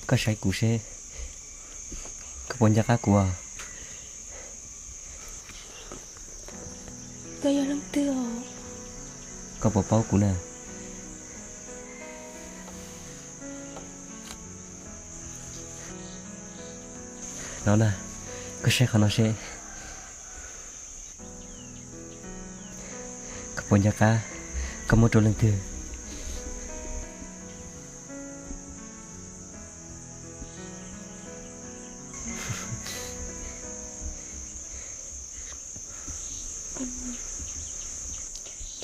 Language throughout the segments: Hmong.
Koj saib kuv seb, koj puas nco qab kuv os? Koj yog leej twg os? Koj puas paub kuv na? No na, koj saib qhov no seb, koj puas nco qab koj muab rau leej twg?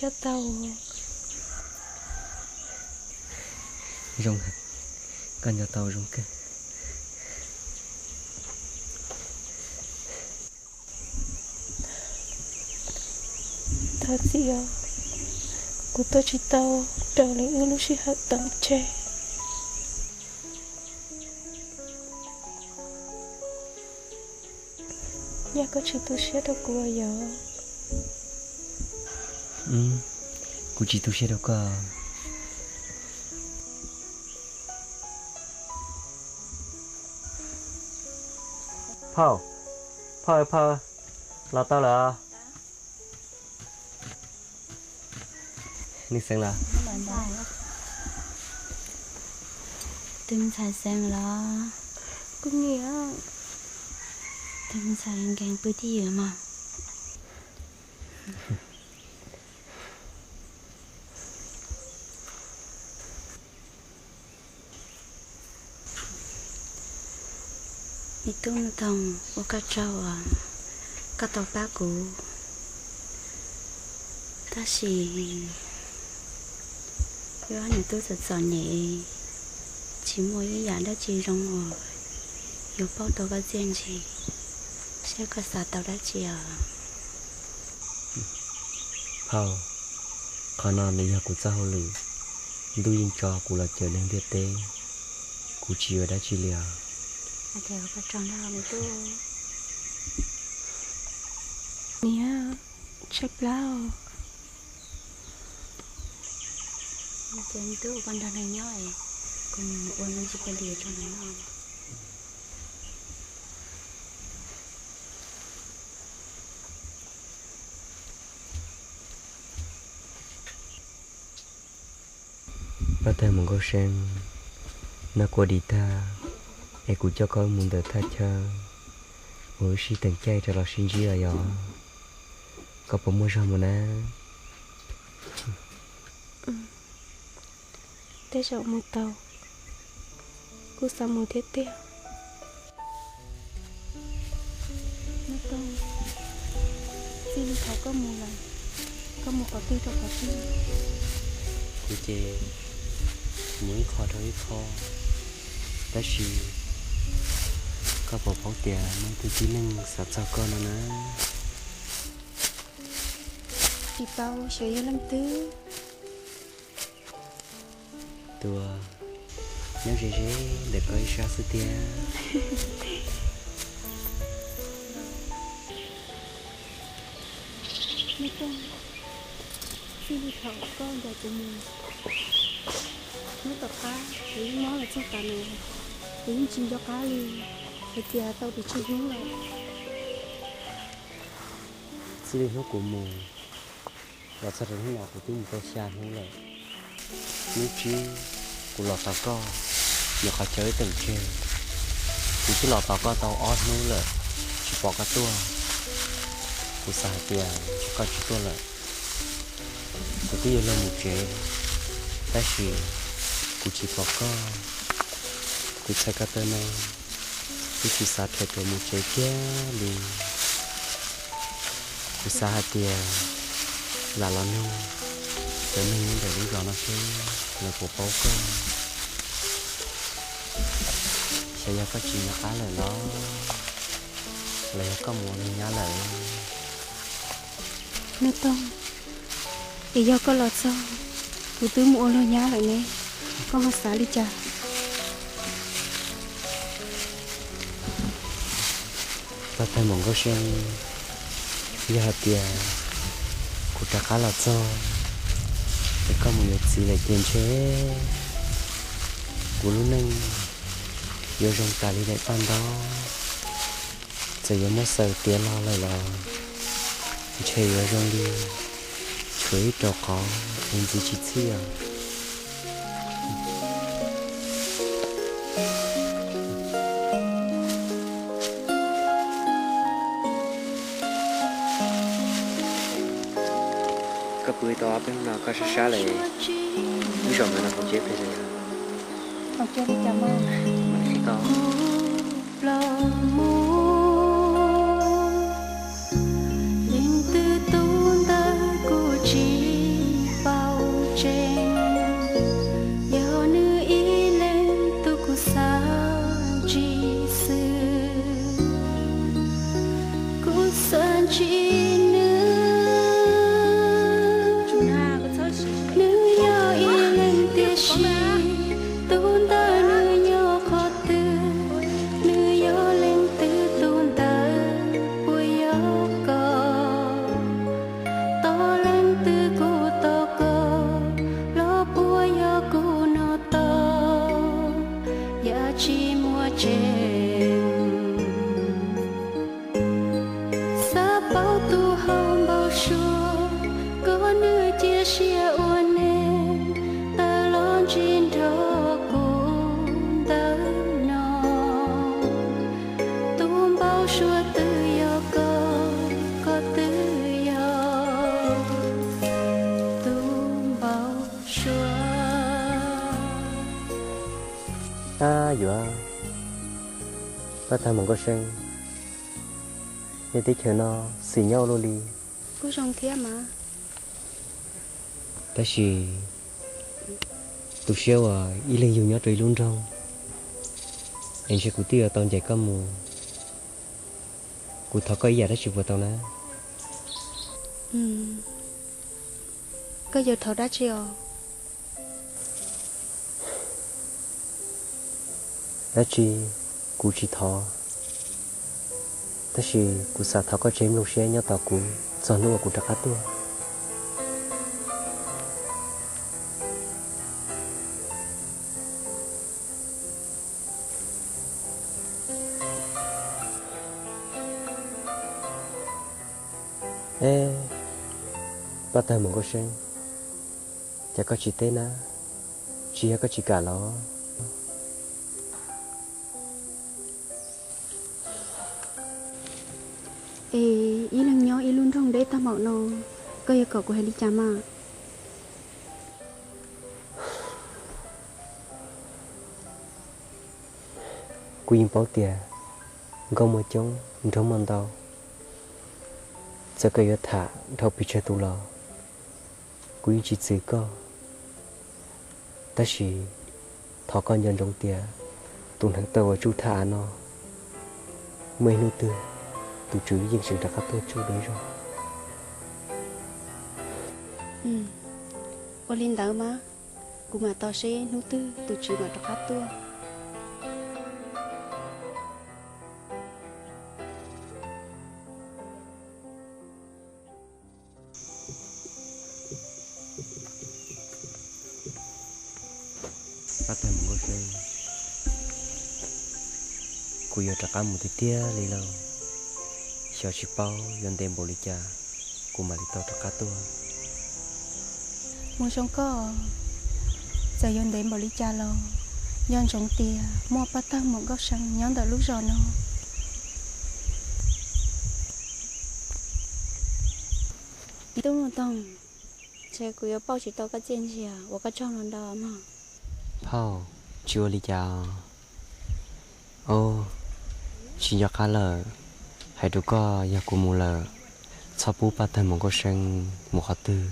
Coj tau. Zoo, koj nco tau zoo kawg. Thov txim os, kuv tuaj tsis tau raws li wb lub sij hawm tom ntej. Yog koj tsis tu siab rau kuv yog? Kuv tsis tu siab rau koj. Phauj, phauj, phauj, los tau lawm. Nws xeev lawm. Tus ntxhais xeev los? Kuv niam. Tus ntxhais nkees pw twj ywm mas. Me tub Nuj Toog, ua koj tsaug uas koj tau pab kuv. Tab sis wb ob niam tub txom txom nyem, tsis muaj ib yam dab tsi zoo uas yuav paub tau koj txiaj ntsig, seb koj xav tau dab tsi os. Phauj, qhov no nws yog kuv txoj hauj lwm. Ntuj yeej tso kuv los cawm neeg ntiaj teb, kuv tsis yuav dab tsi li os. Niam, tshaib plab os. Ces nws twb ua koj nrog neeg nyob es kuv mus ua me ntsis paj dias rau nws noj. Pab tag mus Nkauj See, noj kua dis tag es kuv coj koj mus ntawm thaj chaw uas wb sib teem caij rov los sib ntsib os yog? Koj puas muaj zog mus na? Tej zaum mus tau, kuv xav mus thiab tiag. Nuj Toog, txij li thaum koj mus lawm, koj mus qhov twg rau qhov twg? Kuv ces mus ib qho rau ib qho, tab sis koj puas paub tias muaj ib tug tib neeg xav txog koj no na. Tsis paub xyov yog leej twg. Tus nyob ze ze ntawm koj ib sab xwb tiag. Nuj Toog, txij li thaum koj ncaim kuv mus hnub tom qab, kuv yeej nyob los txog tav no, kuv yeej tsis nco qab li hais tias tau pes tsawg hnub lawm. Txij li hnub kuv mus los txog rau hnub no kuv twb mus tau xya hnub lawm. Hnub tsib kuv los tos koj, nyuam qhuav caw wb teem tseg. Kuv twb los tos koj tau ob hnub lawm, tsis pom koj tuaj. Kuv xav hais tias ntshe koj tsis tuaj lawm. Kuv twb yuav los mus tsev, tab sis kuv tsis pom koj. Kuv txhais ko taw no, kuv tsis xav rhais tuaj mus tsev kiag li. Kuv xav hais tias lam los nug cov neeg nyob ntawm lub zos no seb lawv puas paub koj. Xyov yog koj tsis nco qab lawm los, los yog koj mus ua luag nyab lawm. Nuj Toog, es yog koj los txog kuv twb mus ua luag nyab lawm ne, koj ho xav li cas? Pab tag mus Nkauj See, yog hais tias kuv rov qab los txog es koj mus yuav txiv lawm ces ntshe Kuv lub neej yuav zoo tas li daim paj ntaub, txawm yuav muab xaws tiav los lawm los ntshe yuav zoo li tshuav ib rau qhov es ntxiv tsis txhij os. Koj pw tau ob peb hnub no koj sab sab lawm, wb zaum ntawm no mus nceb pem. Leej twg tus ntawd kuv tsis paub tseeb, yog nws ib leeg tus kuv xav tsis xwm, kuv xav ntsib nws. Nws yog ib leeg tiam sis tus ntawd nws nyob qhov twg, nws yog leej twg tus ntawd puas yog koj, tos leej twg kuv tos koj los puas yog kuv no tos, yam tsis muaj tseeb. Xav paub tus hau npau suav, kom nws cia siab ua neeg, tawm los ntsib nrog kuv ntawm no. Tus npau suav twg yog koj, koj twg yog tus npau suav. Ab yuav, Paj Tag Mus Nkauj See, nej teb chaws no xis nyob ua luaj li. Kuj zoo thiab mas. Tab sis tu siab uas ib leeg yug nyob rau ib lub nroog, es ntshe kuv twb yuav tau ncaim koj mus. Kuv thov koj ib yam dab tsi puas tau na? Koj yuav thov dab tsi os? Dab tsi kuv tsis thov, tab sis kuv xav thov koj tseg nplooj siab nyob tos kuv txog hnub uas kuv rov qab tuaj. Eb, Paj Tag Mus Nkauj See, cas koj tsis teb na? Tsis yog koj tsis kam los? Es ib leeg nyob ib lub nroog deb tag npaum no, koj yuav kom kuv hais li cas mas? Kuv yeej paub tias nkauj muaj coob, nraug muaj ntau. Txawm koj yuav tham dhau pes tsawg tus los, kuv yeej tsis txwv koj. Tab sis thov koj nco ntsoov tias tus hneev taw uas tsuj thaj av no, muaj ib hnub twg tus tswv yeej tseem rov qab tuaj tsuj dua zog. Ua li ntawd mas, kuv mam tos seb hnub twg tus tswv mam rov qab tuaj. Paj Tag Mus Nkauj See, kuv yuav rov qab mus tiag tiag li lauj. Xyov tsis paub yuav ntev npaum li cas kuv mam li tau rov qab tuaj. Mus zoo koj, txawm yuav ntev npaum li cas los nco ntsoov tias muaj Paj Tag Mus Nkauj See nyob ntawm lub zos no. Tub Mus Toog, ntshe kuv yuav pauj tsis tau koj txiaj ntsig uas koj tsaug no ntau mog. Phauj, tsis ua li cas. Au, tsis nco qab lawm. Hais rau koj, yog kuv mus lawm, txhob pub Paj Tag Mus Nkauj See mus qhov twg.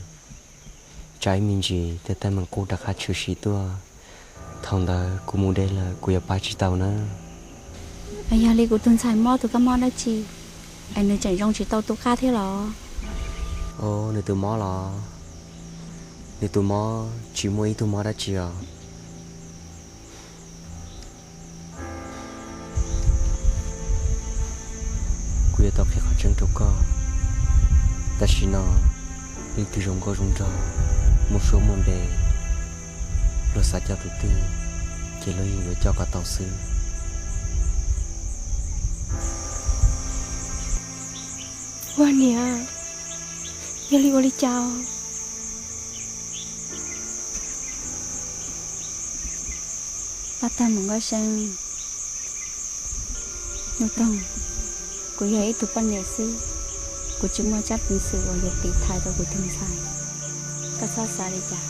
Tsam ib me ntsis tej teeb meem qub rov qab tshwm sim tuaj, thaum ntawd kuv mus deb lawm kuv yuav pab tsis tau na. Yog li kuv tus ntxhais mob tus kab mob dab tsi es nws tseem zoo tsis tau tu qab thiab los? Au, nws tus mob los? Nws tus mob tsis muaj ib tug mob dab tsi os. Kuv yuav tau qhia qhov tseeb rau koj. Tam sim no leej twg zoo nkauj zoo nraug, muaj suab muaj npe, luag xav coj tus twg, ces luag yeej yuav coj koj tau xwb. Ua niam, yog li ua li cas? Pab tag mus Nkauj See, Nuj Toog, kuv yog ib tug poj niam xwb, kuv tsis muaj tsab peev xwm uas yuav tiv thaiv tau kuv tus ntxhais. Koj txhob xav li cas,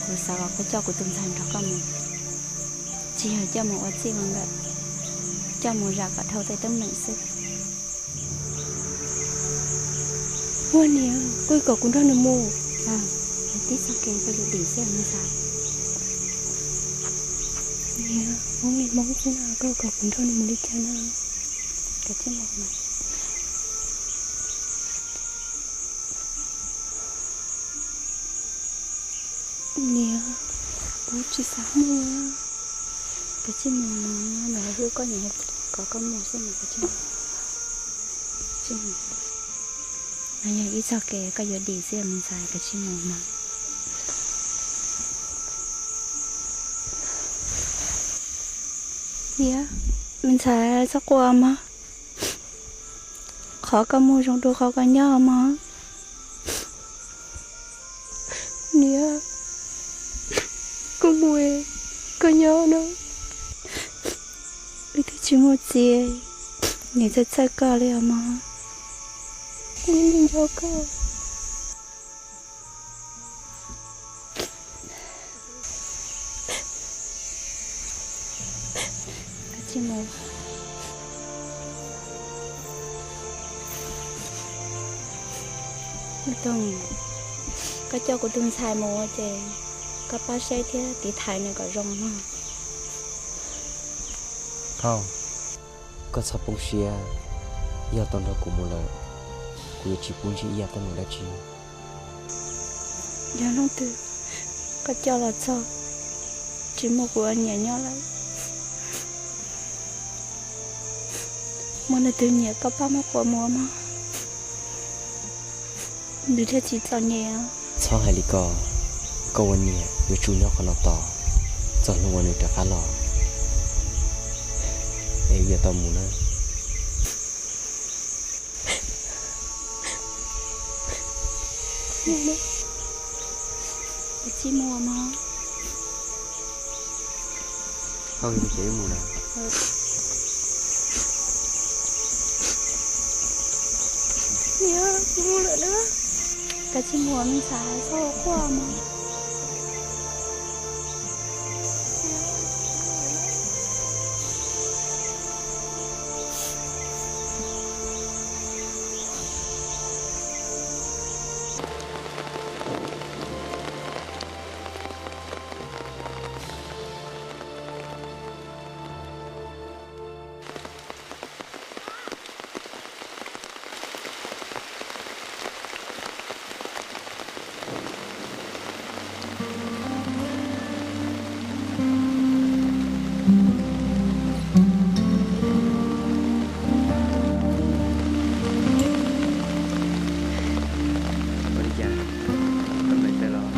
kuv xav kom koj coj kuv tus ntxhais nrog koj mus, tsis yog coj mus ua txij ua nkawm, coj mus zam kom dhau tej teeb meem xwb. Ua niam, koj kom kuv nrog nws mus. Tib txoj kev koj yuav dim xwb me ntxhais. Niam, Hmoob li Hmoob xwb no koj kom kuv nrog nws mus li cas no? Niam, kuv tsis xav mus. Kav tsij mus, nws hlub koj, nws kom koj mus xwb mas kav tsij mus. No yog ib txoj kev koj yuav dim xwb me ntxhais, kav tsij mus mog. Niam, me ntxhais txhob quaj mog. Qhov koj mus zoo dua qhov koj nyob mog. Niam, kuv mus, koj nyob no, wb twb tsis muaj txiv, niam txhawj txhawj koj li os mog. Kuv yeej nco koj. Kav tsij mus. Nuj Toog, koj coj kuv tus ntxhais mus ces koj pab saib thiab tiv thaiv nws kom zoo mog. Thauj, koj txhob poob siab, yog tau nrog kuv mus lawm, kuv yuav tsis pub ntsib ib yam teeb meem dab tsi. Yog hnub twg koj coj los txog tsis muaj kuv ua niam nyob lawm, muaj leej twg nyiam koj pab muab quas mus mog, nws thiaj tsis txom nyem. Txhob hais li ko, koj ua niam yuav tsum nyob qhov no tos txog hnub uas nws rov qab los, es wb yuav tau mus na. Kav tsij mus mog. Thauj, ces wb mus na. Niam, mus lawm na. Kav tsij mus me ntxhais, txhob quaj mog. Ua li cas, koj npam tawv los?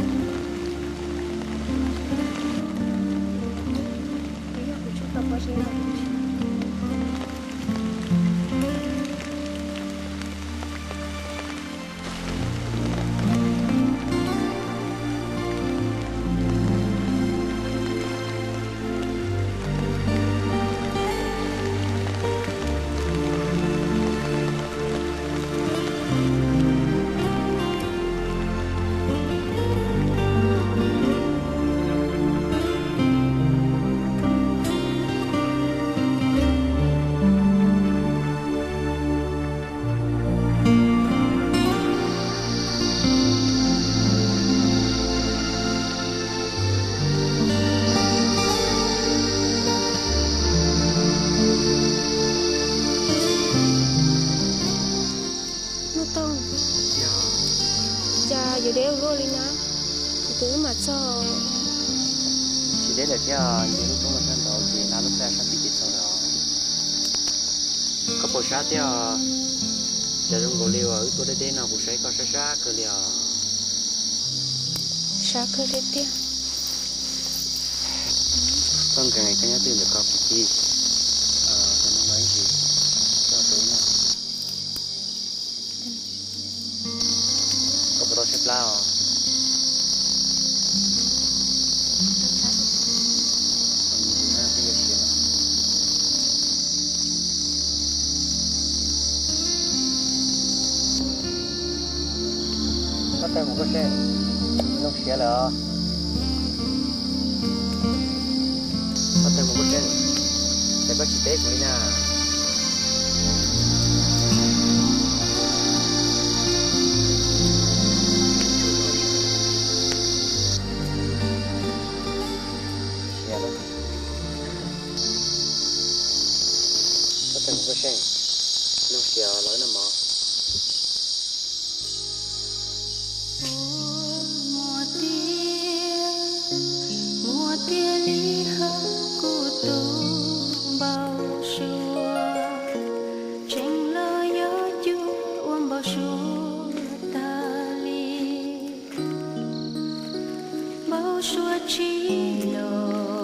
Nuj Toog, cas yuav deb ua luaj li na, kuv twb wb mam txog. Tsis deb lawm thiab, nce lub roob los sab nraud ces na lub plaj sab tid ces txog lawm. Koj puas sab thiab? Cas zoo nkaus li uas wb tuaj deb deb no kuv saib koj sab sab kawg li os. Sab kawg li tiag. Koj nkees koj nyob twj ywm ntawm ko kuv cia, tus no los ib ntsis koj tus no. Koj puas tau tshaib plab os? Koj tawg mus koj seb, zoo siav lawm os. Koj tawg mus koj seb, ces koj tsis teb kuv li na. Koj tawg mus koj seb, zoo siav los noj mov. Muaj tiag, muaj tiag li hawm kuv tus npau suav, tseem los yog cuag ua npau suav tag li. Npau suav tsis los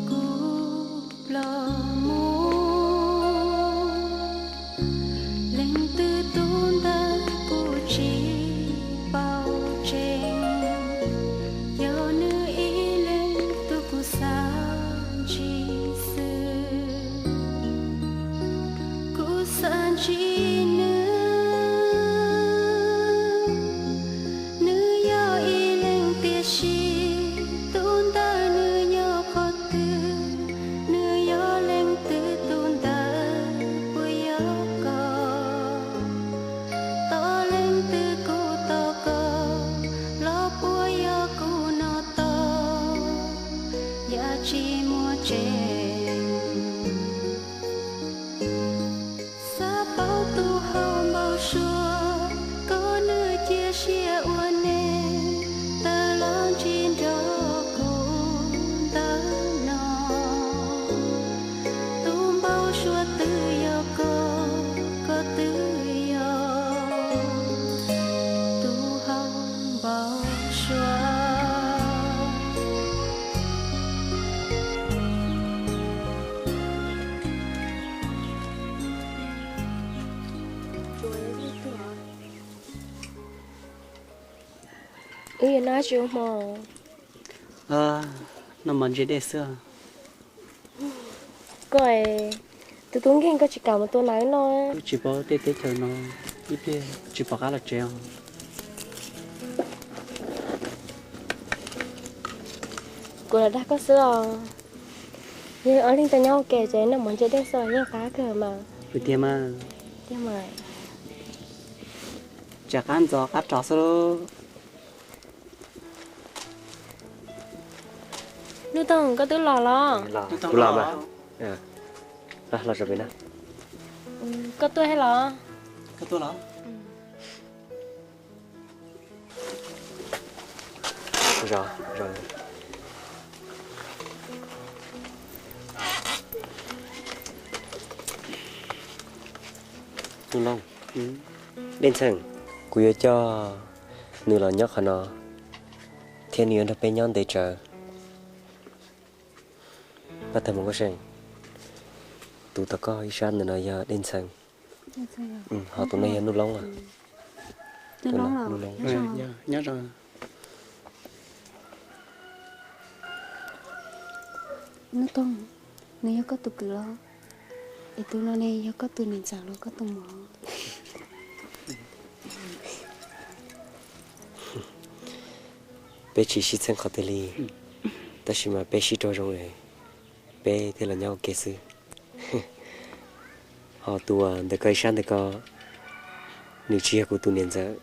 kuv ploj mus. Leej twg tus ntawd kuv tsis paub tseeb, yog nws ib leeg tus kuv xav ntsib xwb. Kuv xav ntsib nws, nws yog ib leeg tiam sis tus ntawd nws nyob qhov twg, nws yog leej twg tus ntawd puas yog koj, tos leej twg kuv tos koj los puas yog kuv no tos, yam tsis muaj tseeb. Xav paub tus hau npau suav, kom nws cia siab ua neeg, tawm los ntsib nrog kuv ntawm no. Tus npau suav twb yog koj, koj twb yog tus hau npau suav. Wb yuav noj tsis ua hmo? Noj mov ntse dej xwb. Koj, tus tub nkeeg koj tsis kam mus tua nas wb noj? Wb tsis paub tej teb chaws no, ib pliag tsis pom qab los tsev os. Kuv los dag koj xwb os. Yog ob leeg tau nyob ua ke ces noj mov ntse dej xwb yeej qab kawg mas. Tiag mas. Tiag mas. Tsam qab ntxov qab rov xwb lauj. Nuj Toog, koj twb los los? Kuv los mas. Los tso pem na. Koj tuaj thiab los? Koj tuaj los? Nuj Looj, Dej Ntxhee, kuv yuav coj nws los nyob qhov no, thiab nws yuav nrog peb nyob ntev tsawv. Pab tawg mus koj seem, tus tom koj ib sab ntawm no yog Dej Ntxhee, ho tus no yog Nuj Looj. Nuj Toog, nws yog koj tus kwv los? Es tus no ne yog koj tus niam ntxawm los koj tus muam? Peb tsis sib txheeb qhov twg li, tab sis mas peb sib raug zoo es peb thiaj los nyob ua ke xwb. Ho tus uas ntawm koj ib sab ntawm ko, nws tsis yog kuv tus niam ntxawm,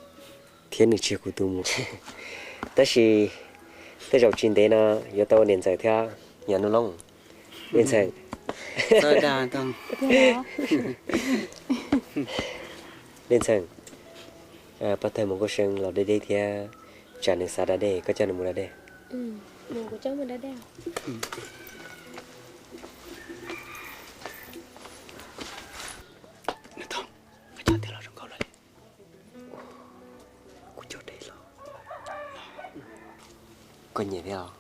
thiab nws tsis yog kuv tus muam. Tab sis tej zaum tsis ntev no yuav tau ua niam ntxawm thiab, yog Nuj Looj. Dej Ntxhee. Dej Ntxhee, pab tawg mus koj seem los deb deb thiab, tsam nws xav da dej koj coj nws mus da dej. Kuv coj dej los. Koj nyiam thiab?